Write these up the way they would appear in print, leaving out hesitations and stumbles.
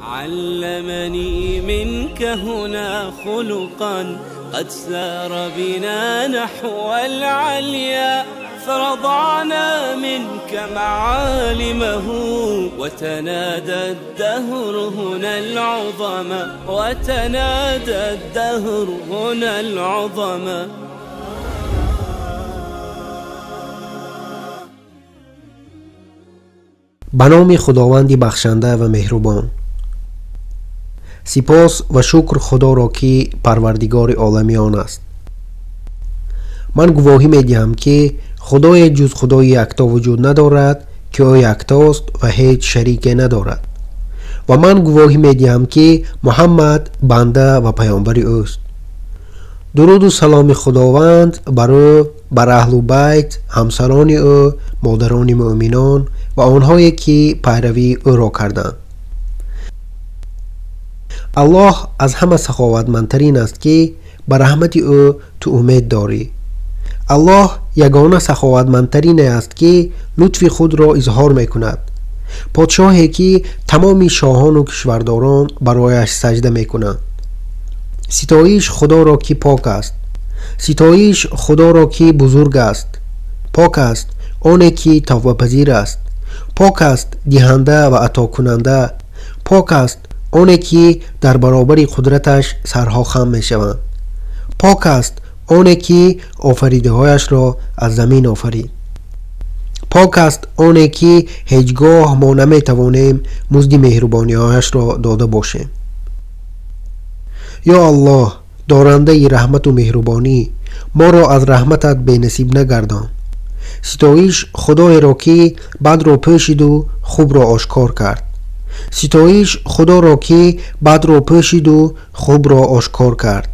علمني منك هنا خلقا قد سار بنا نحو العليا فرضعنا منك معالمه وتنادى الدهر هنا العظماء وتنادى الدهر هنا العظماء. به نام خداوند بخشنده و مهربان. سپاس و شکر خدا را که پروردگار عالمیان است. من گواهی می دهم که خدای جز خدای یکتا وجود ندارد که او یکتاست و هیچ شریک ندارد، و من گواهی می دهم که محمد بنده و پیامبر اوست. درود و سلام خداوند بر او، بر اهل بیت، همسران او، مادران مؤمنان و آنهایی که پیروی او را کردند. الله از همه سخاوتمندترین است که به رحمت او تو امید داری. الله یگانه سخاوتمندترین است که لطف خود را اظهار میکند، پادشاهی که تمام شاهان و کشورداران برایش سجده میکنند. ستایش خدا را که پاک است، ستایش خدا را که بزرگ است. پاک است آنی که توبه پذیر است، پاک است دهنده و عطا کننده، پاک است آنی که در برابر قدرتش سرها خم می شوند، پاک است آنی که آفریده هایش را از زمین آفرید، پاک است آنی که هیچگاه ما نمی توانیم مزد مهربانی هایش را داده باشیم. یا الله، دارنده رحمت و مهربانی، ما را از رحمتت بی نصیب نگردان. ستایش خدای را که بد را پوشید و خوب را آشکار کرد. ستایش خدا را که بد را پوشید و خوب را آشکار کرد.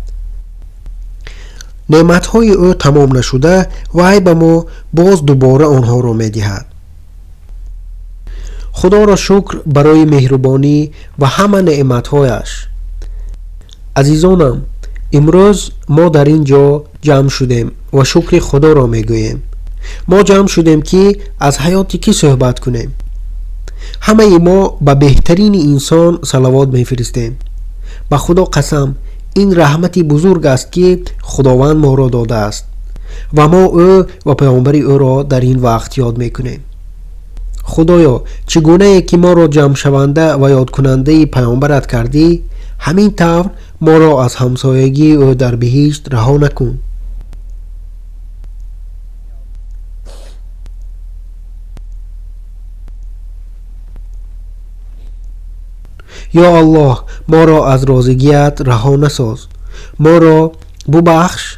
نعمت‌های او تمام نشده وی به ما باز دوباره آنها را می‌دهد. خدا را شکر برای مهربانی و همه نعمت‌هایش. عزیزانم، امروز ما در اینجا جمع شدیم و شکر خدا را میگوییم. ما جمع شدیم که از حیات کی صحبت کنیم. همه ما به بهترین انسان صلوات میفرستیم. به خدا قسم، این رحمت بزرگ است که خداوند ما را داده است و ما او و پیامبر او را در این وقت یاد میکنیم. خدایا، چگونه که ما را جمع شونده و یاد کننده پیامبرت کردی، همین طور ما را از همسایگی او در بهشت رها نکن. یا الله، ما را از رازگیت رها نساز، ما را ببخش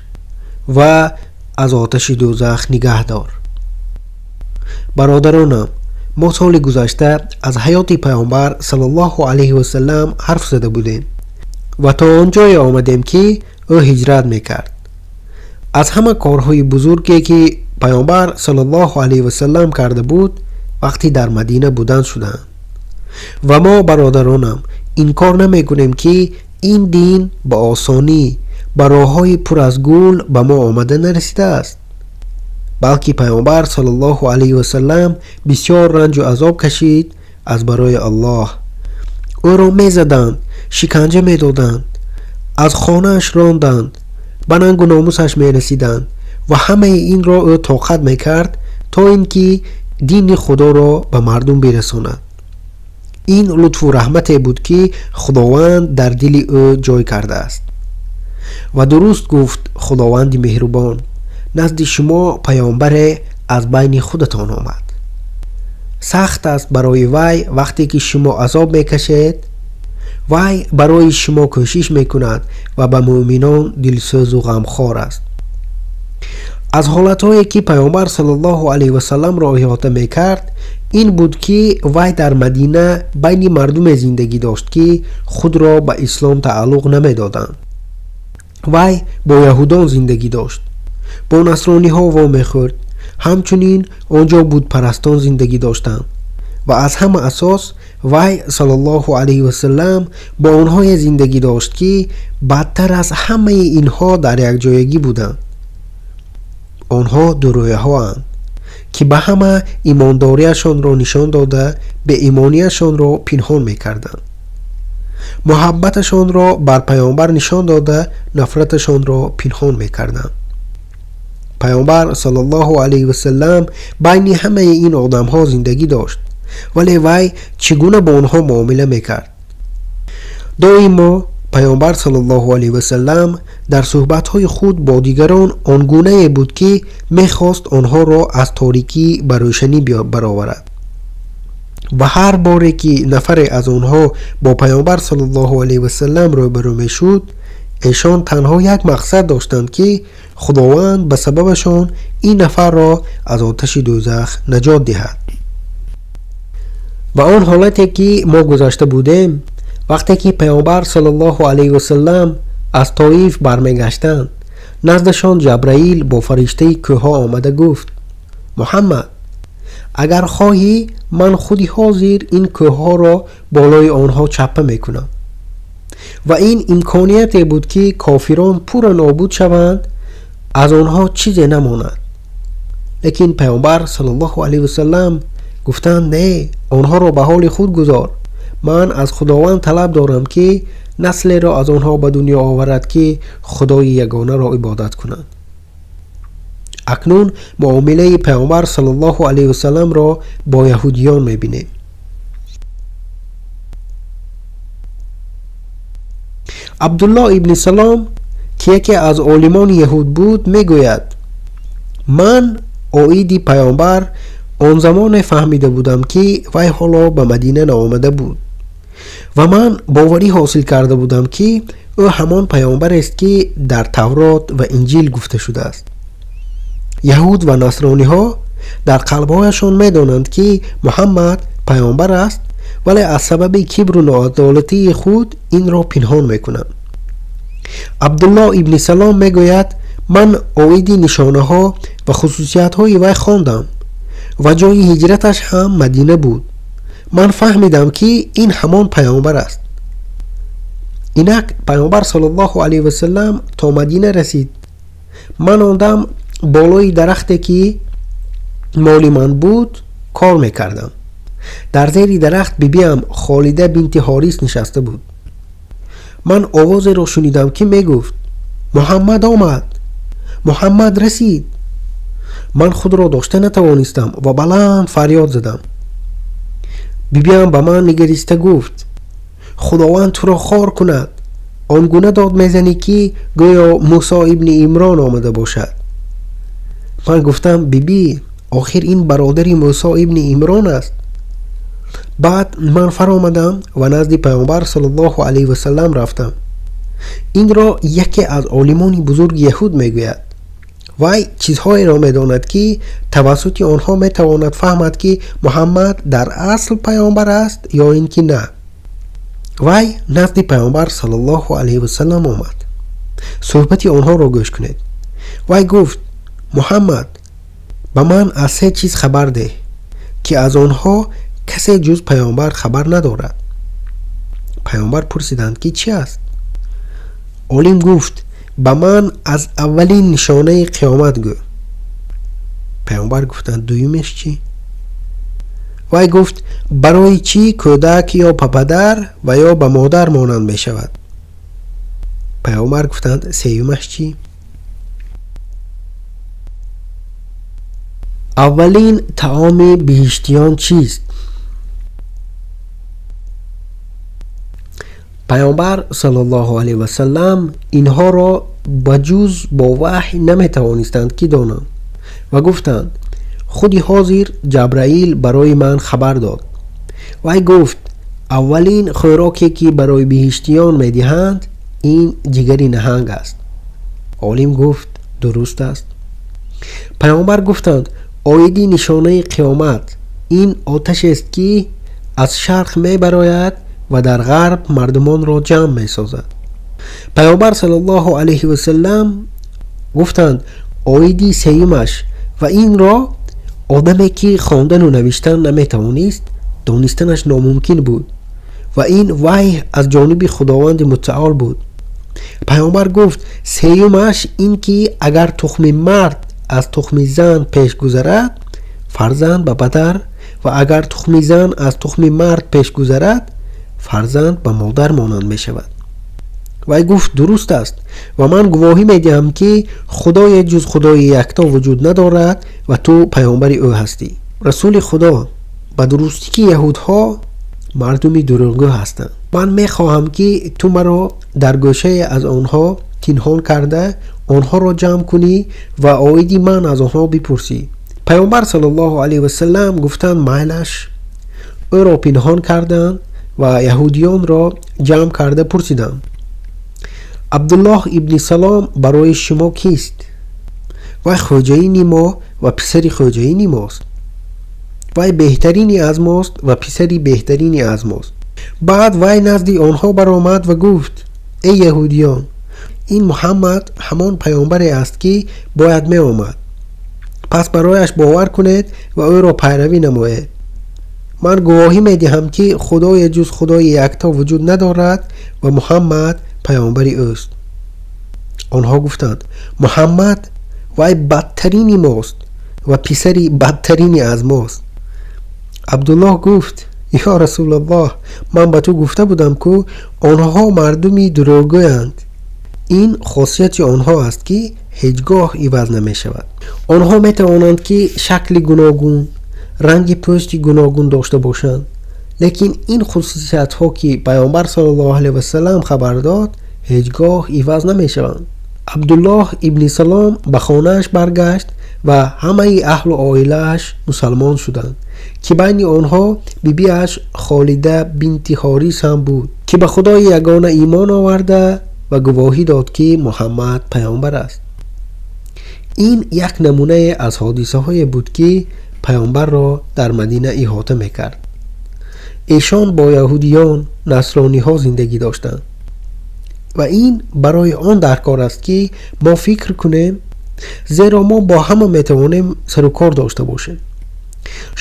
و از آتش دوزخ نگه دار. برادرانم، ما سال گذشته از حیات پیامبر صلی الله علیه و سلم حرف زده بودیم و تا آنجای آمدیم که او هجرت میکرد. از همه کارهای بزرگی که پیامبر صلی الله علیه و سلم کرده بود وقتی در مدینه بودن شدند. و ما برادرانم انکار نمی کنیم که این دین به آسانی به راههای پر از گل به ما آمده نرسیده است، بلکه پیامبر صلی الله علیه و سلم بسیار رنج و عذاب کشید از برای الله. او را می زدند، شکنجه می دادند، از خانه‌اش راندند، به ننگ و ناموسش می رسیدند و همه این را او طاقت می کرد تا اینکه دین خدا را به مردم برساند. این لطف و رحمت بود که خداوند در دل او جای کرده است. و درست گفت خداوند مهربان، نزد شما پیامبر از بین خودتان آمد. سخت است برای وی وقتی که شما عذاب میکشید. وی برای شما کوشش میکند و به مؤمنان دلسوز و غمخوار است. از حالتهایی که پیامبر صلی الله علیه و سلم را احاطه میکرد این بود که وی در مدینه بین مردم زندگی داشت که خود را به اسلام تعلق نمیدادند. وی با یهودان زندگی داشت، با نصرانی ها وا میخورد، همچنین آنجا بود پرستان زندگی داشتند و از همه اساس وی صلی الله علیه و سلم با آنهای زندگی داشت که بدتر از همه اینها در یک جایگی بودند. آنها درویه ها اند که به همه ایمانداریشان را نشان داده به ایمانیشان را پنهان میکردند. муҳаббаташонро бар паёмбар нишон дода, нафраташонро пинҳон мекарданд. Паёмбар саллаллоҳу алайҳи васаллам байни ҳамаи ин одамҳо зиндагӣ дошт, вале вай чӣ гуна бо онҳо муомила мекард? Доимо паёмбар саллаллоҳу алайҳи васаллам дар суҳбатҳои худ бо дигарон он гунае буд, ки мехост онҳоро аз торикӣ ба рӯшанӣ бароварад. Ва ҳар боре ки нафаре аз онҳо бо паёмбар саллаллоҳу алайҳи васаллам рӯбарӯ мешуд, эшон танҳо як мақсад доштанд, ки худованд ба сабабашон ин нафарро аз оташи дӯзах наҷот диҳад. Ва он ҳолате ки мо гузашта будем, вақте ки паёмбар саллаллоҳу алайҳи васаллам аз Тоиф бармегаштанд, наздашон Ҷабраил бо фариштаи кӯҳҳо омада гуфт: Муҳаммад, агар хоҳӣ, ман худи ҳозир ин кӯҳҳоро болои онҳо чаппа мекунам. Ва ин имконияте буд, ки кофирон пурра нобуд шаванд, аз онҳо чизе намонад. Лекин паёмбар саллаллоҳу алайҳи васаллам гуфтанд: не, онҳоро ба ҳоли худ гузор. Ман аз худованд талаб дорам, ки наслеро аз онҳо ба дунё оварад, ки худои ягонаро ибодат кунанд. Акнун муомилаи паёмбар саллаллоҳу алайҳи васалламро бо яҳудиён мебинем. Абдуллоҳ ибни Салом, ки яке аз олимони яҳуд буд, мегӯяд: ман оиди паёмбар он замоне фаҳмида будам, ки вай ҳоло ба Мадина наомада буд ва ман боварӣ ҳосил карда будам, ки ӯ ҳамон паёмбарест, ки дар Таврот ва Инҷил гуфта шудааст. Яҳуд ва насрониҳо дар қалбҳояшон медонанд, ки Муҳаммад паёмбар аст, вале аз сабаби кибру ноадолатии худ инро пинҳон мекунанд. Абдуллоҳ ибни Салом мегӯяд: ман оиди нишонаҳо ва хусусиятҳои вай хондам ва ҷои ҳиҷраташ ҳам Мадина буд. Ман фаҳмидам, ки ин ҳамон паёмбар аст. Инак паёмбар саллаллоҳу алайҳи васаллам то Мадина расид. Ман он дам болои дарахте, ки моли ман буд, кор мекардам. Дар зери дарахт бибиам Холида бинти Ҳорис нишаста буд. Ман овозеро шунидам, ки мегуфт: Муҳаммад омад, Муҳаммад расид. Ман худро дошта натавонистам ва баланд фарёд задам. Бибиам ба ман нигариста гуфт: худованд туро хор кунад, он гуна дод мезанӣ, ки гӯё Мусо ибни Имрон омада бошад. Ман гуфтам: бибӣ, охир ин бародари Мусо ибни Имрон аст. Баъд ман фаромадам ва назди паёмбар саллаллоҳу алайҳи васаллам рафтам. Инро яке аз олимони бузурги яҳуд мегӯяд. Вай чизҳоеро медонад, ки тавассути онҳо метавонад фаҳмад, ки Муҳаммад дар асл паёмбар аст ё ин ки на. Вай назди паёмбар саллаллоҳу алайҳи васаллам омад. Суҳбати онҳоро гӯш кунед. Вай гуфт: Муҳаммад, ба ман аз се чиз хабар деҳ, ки аз онҳо касе ҷуз паёмбар хабар надорад. Паёмбар пурсиданд, ки чӣ аст? Олим гуфт: ба ман аз аввалин нишонаи қиёмат гӯ. Паёмбар гуфтанд: дуюмеш чӣ? Вай гуфт: барои чӣ кӯдак ё ба падар ва ё ба модар монанд мешавад? Паёмбар гуфтанд: сеюмаш чӣ? Аввалин таоми биҳиштиён чист? Паёмбар саллаллоҳу алайҳи васаллам инҳоро ба ҷуз бо ваҳй наметавонистанд, ки донанд, ва гуфтанд: худи ҳозир Ҷабраил барои ман хабар дод. Вай гуфт: аввалин хӯроке, ки барои биҳиштиён медиҳанд, ин ҷигари наҳанг аст. Олим гуфт: дуруст аст. Паёмбар гуфтанд: оиди нишонаи қиёмат ин оташест, ки аз шарқ мебарояд ва дар ғарб мардумонро ҷамъ месозад. Паёмбар саллаллоҳу алайҳи васаллам гуфтанд: оиди сеюмаш, ва инро одаме, ки хондану навиштан наметавонист, донистанаш номумкин буд ва ин ваҳй аз ҷониби худованди мутаол буд. Паёмбар гуфт: сеюмаш ин ки агар тухми мард аз тухми зан пеш гузарад, фарзанд ба падар, ва агар тухми зан аз тухми мард пеш гузарад, фарзанд ба модар монанд мешавад. Вай гуфт: дуруст аст ва ман гувоҳӣ медиҳам, ки худое ҷуз худои якто вуҷуд надорад ва ту паёмбари ӯ ҳастӣ. Расули худо, ба дурустӣ ки яҳудҳо мардуми дурӯғгӯ ҳастанд. Ман мехоҳам, ки ту маро дар гӯшае аз онҳо пинҳон карда, онҳоро ҷамъ кунӣ ва оиди ман аз онҳо бипурсӣ. Паёмбар саллаллоҳу алайҳи васаллам гуфтанд: майлаш. Ӯро пинҳон карданд ва яҳудиёнро ҷамъ карда пурсиданд: Абдуллоҳ ибни Салом барои шумо кист? Вай хоҷаини мо ва писари хоҷаини мост. Вай беҳтарини аз мост ва писари беҳтарини аз мост. Баъд вай назди онҳо баромад ва гуфт: эй яҳудиён, ин Муҳаммад ҳамон паёмбаре аст, ки бояд меомад. Пас барояш бовар кунед ва ӯро пайравӣ намоед. Ман гувоҳӣ медиҳам, ки худое ҷуз худои якто вуҷуд надорад ва Муҳаммад паёмбари ӯст. Онҳо гуфтанд: Муҳаммад вай бадтарини мост ва писари бадтарини аз мост. Абдуллоҳ гуфт: ё Расулаллоҳ, ман ба ту гуфта будам, ку онҳо мардуми дурӯғгӯянд. Ин хосияти онҳо аст, ки ҳеҷ гоҳ иваз намешавад. Онҳо метавонанд, ки шакли гуногун, ранги пӯсти гуногун дошта бошанд, лекин ин хусусиятҳо, ки паёмбар саллаллоҳу алайҳи васаллам хабар дод, ҳеҷ гоҳ иваз намешаванд. Абдуллоҳ ибни Салом ба хонааш баргашт ва ҳамаи аҳлу оилааш мусалмон шуданд, ки байни онҳо бибиаш Холида бинти Ҳорис ҳам буд, ки ба худои ягона имон оварда ва гувоҳӣ дод, ки Муҳаммад паёмбар аст. Ин як намунае аз ҳодисаҳое буд, ки паёмбарро дар Мадина иҳота мекард. Эшон бо яҳудиён, насрониҳо зиндагӣ доштанд ва ин барои он даркор аст, ки мо фикр кунем, зеро мо бо ҳама метавонем сарукор дошта бошем.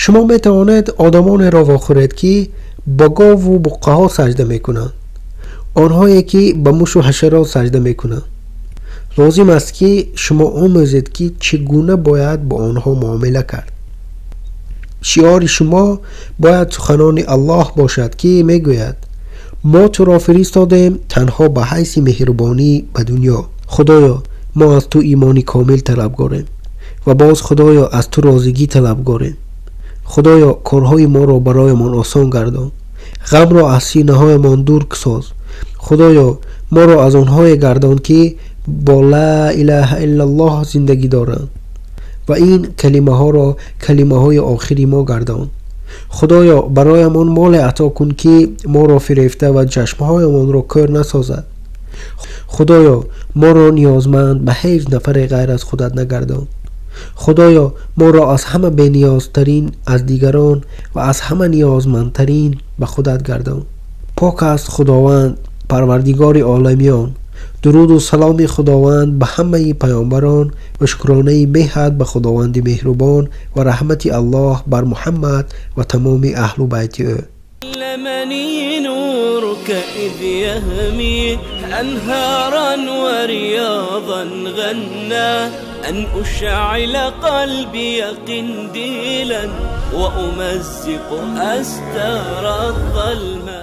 Шумо метавонед одамонеро вохӯред, ки ба гову буққаҳо саҷда мекунанд, онҳое ки ба мушу ҳашарот саҷда мекунанд. Лозим аст, ки шумо омӯзед, ки чӣ гуна бояд бо онҳо муомила кард. Шиори шумо бояд суханони Аллоҳ бошад, ки мегӯяд: мо туро фиристодем танҳо ба ҳайси меҳрубонӣ ба дунё. Худоё, мо аз ту имони комил талабгорем ва боз Худоё аз ту розигӣ талабгорем. Худоё, корҳои моро бароямон осон гардон, ғамро аз синаҳоямон дур соз. Худоё, моро аз онҳое гардон, ки бо ла илаҳа иллаллоҳ зиндагӣ доранд ва ин калимаҳоро калимаҳои охири мо гардон. Худоё, бароямон моле ато кун, ки моро фирефта ва чашмҳоямонро кӯр насозад. Худоё, моро ниёзманд ба ҳеҷ нафаре ғайр аз худат нагардон. Худоё, моро аз ҳама бениёзтарин аз дигарон ва аз ҳама ниёзмандтарин ба худат гардон. Пок аст Худованд, парвардигори оламиён. Дуруду саломи Худованд ба ҳамаи паёмбарон ва шукронаи беҳад ба Худованди меҳрубон ва раҳмати Аллоҳ бар Муҳаммад ва тамоми аҳлу байти ӯ. علمني نورك إذ يهمي أنهارا ورياضا غنى أن أشعل قلبي قنديلا وأمزق أستار الظلماء.